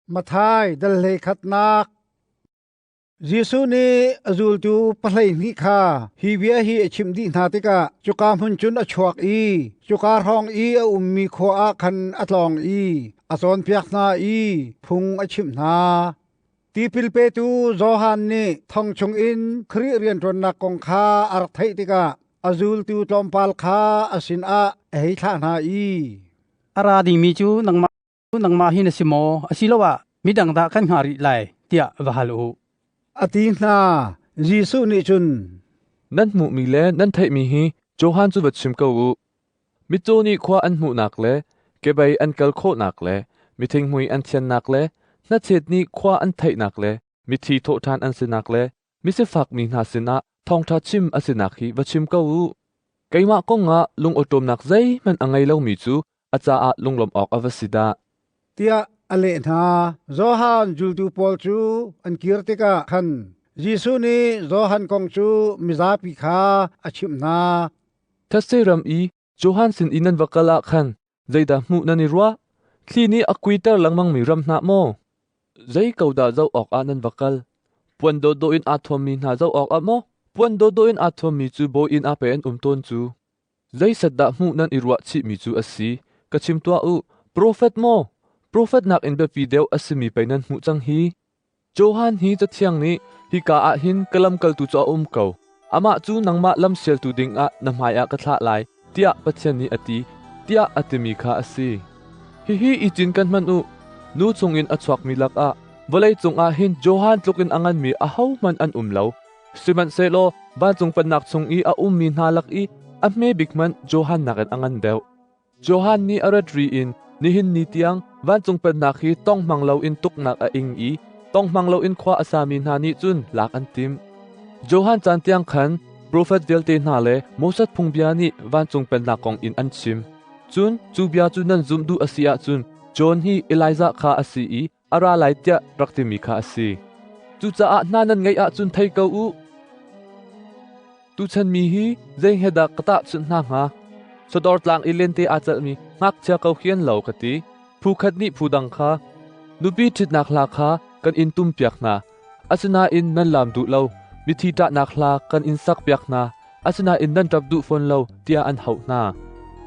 Matthai dal hleikhatnak. Jesuh nih a zultu 12 kha hi bia hi a chimh dih hna tikah cuka hmun cun a chuak i cuka hrawng i a ummi khua ah khan a tlawng i a cawnpiak hna i phung a chimh hna. Tipil petu Johan nih thong chungin Khrih rianṭuannak kong kha a rak theih tikah a zultu tlawmpal kha a sinah a hei thlah hna i, A ra dingmi cu nangmah hi na si maw, asiloah midang dah kan hngah rih lai, tiah va hal u. A ti hna. Jesuh nih cun, Nan hmuhmi le nan theihmi hi Johan cu va chim ko u. Mitcaw nih khua an hmuhnak le kebei an kal khawhnak le mithinghmui an thiannak le hnachet nih khua an theihnak le mithi thawhṭhan an sinak le misifak mi hna sinah thawngṭha chim a sinak hi va chim ko u. Keimah kongah lungawṭawmnak zeihmanh a ngei lomi cu a caah lunglawmh awk a va si dah. Tiah a leh hna. Johan zultu pawl cu an kir tikah khan Jesuh nih Johan kong cu mizapi kha a chimh hna. Thetse ram i Johan sin i nan va kal ah khan zeidah hmuh nan i ruah? Thli nih a kuiter lengmangmi ram hna maw? Zei ko dah zoh awkah nan va kal? Puan dawhdawh in aa thuammi hna zoh awkah maw? Puan dawhdawh in aa thuammi cu bawi inn ah pei an um tawn cu. Zeiset dah hmuh nan i ruah chihmi cu a si? Ka chim tuah u, profet maw? Profet nakin biapi deuh a simi pei nan hmuh cang hi. Johan hi Cathiang nih, Hika ah hin ka lamkaltu cu a um ko. Amah cu nangmah lamsialtu dingah na hmaiah ka thlah lai, tiah Pathian nih a ti, tiah a timi kha a si. Hihi i cinken hmanh u, nu chungin a chuakmi lakah vawlei cungah hin Johan tlukin a nganmi ahohmanh an um lo. Sihmanhsehlaw vancung pennak chung i a ummi hna lak i a hme bik hmanh Johan nakin a ngan deuh. Johan nih a rat ri in nihin ni tiang vancung pennak hi tonghmang loin tuknak a ing i tonghmang loin khua a sami hna nih cun lak an timh. Johan caan tiang khan profet vialte hna le Moses phungbia nih vancung pennak kong in an chim. Cun cu bia cu nan zumh duh a si ahcun John hi Elijah kha a si i a ra lai tiah rak timi kha a si. Cucaah hna nan ngeih ahcun thei ko u. Tuchan mi hi zei he dah ka tahchunh hna hnga? Sodor tlang i lente aa celhmi ngakchia ko khi an lo ka ti. Phu khat nih phu dang kha nupi ṭhitnak hla kha kan in tumpiak hna. Asinain nan laam duh lo. Mithi ṭahnak hla kan in sakpiak hna. Asinain nan ṭap duh fawn lo tiah an hauh hna.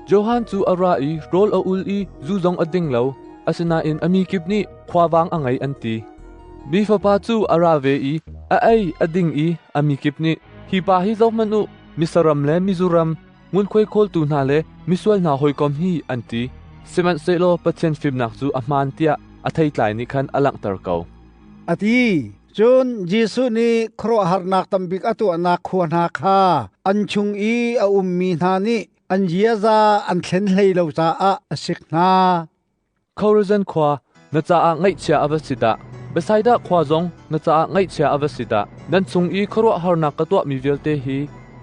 Johan cu a ra i rawl a ul i zu zong a ding lo. Asinain a mi kip nih khuavang a ngei an ti. Mi Fapa cu a ra ve i a ei a ding i a mi kip nih, “Hi pa hi zohhmanh u, misaram le mizuram, ngunkhuai khawltu hna le misual hna hawikom hi,” an ti. Sihmanhsehlaw Pathian fimnak cu a hmaan tiah a theitlai nih khan a langhter ko. A ti. Cun Jesuh nih khuaruahharnak tambik a tuahnak khua hna kha an chung i a ummi hna nih an ziaza an thlen hlei lo caah a sik hna. Khorazin khua, na caah ngaihchia a va si dah! Bethsaida khua zong na caah ngaihchia a va si dah! Nan chung i khuaruahharnak ka tuahmi vialte hi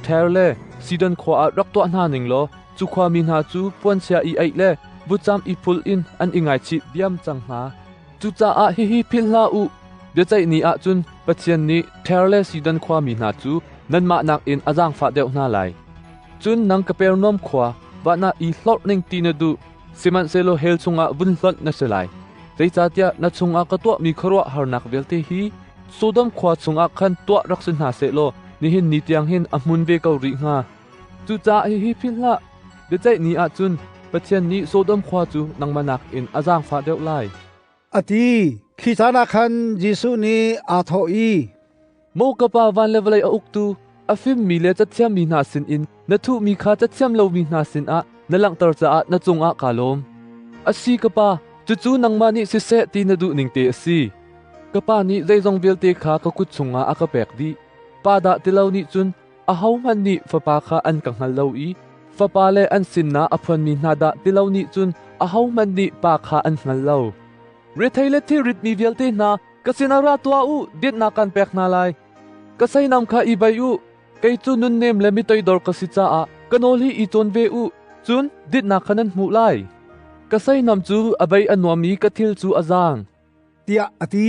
Tair le Sidon khua ah rak tuah hna ning law cu khuami hna cu puanchia i aih le vutcam i phul in an i ngaichih diam cang hnga. Cucaah hihi philh hlah u: biaceih ni ah cun Pathian nih Tair le Sidon khuami hna cu nanmah nakin a zaangfah deuh hna lai. Cun nang Kapernaum khua, van ah i hlorh ning ti na duh, sihmanhsehlaw hell chungah vun hlonh na si lai. Zeicahtiah na chungah ka tuahmi khuaruahharnak vialte hi Sodom khua chungah khan tuah rak si hna sehlaw nihin ni tiang hin a hmun ve ko rih hnga. Cucaah hihi philh hlah: biaceih ni ah cun Pathian nih Sodom khua cu nangmah nakin a zaangfah deuh lai. A ti. Khi caan ah khan Jesuh nih aa thawh i, Maw ka Pa, van le vawlei a uktu, a fimmi le cathiammi hna sinin na thuhmi kha cathiam lomi hna sinah na langhter caah na cungah kaa lawm. A si ka Pa, cucu nangmah nih siseh ti na duh ning te a si. Ka Pa nih zeizong vialte kha ka kut chungah a ka pek dih. Pa dah ti lo nih cun ahohmanh nih Fapa kha an ka hngal lo i Fapa le an sinah a phuanmi hna dah ti lo nih cun ahohmanh nih Pa kha an hngal lo. Rethei le thilritmi vialte hna, ka sinah ra tuah u, dinhnak kan pek hna lai. Ka seinam kha i bei u, kei cu nunnem le mitoidor ka si caah ka nawl hi i cawn ve u, cun dinhnak kha nan hmuh lai. Ka seinam cu a bei a nuam i ka thil cu a zaang. Tiah a ti.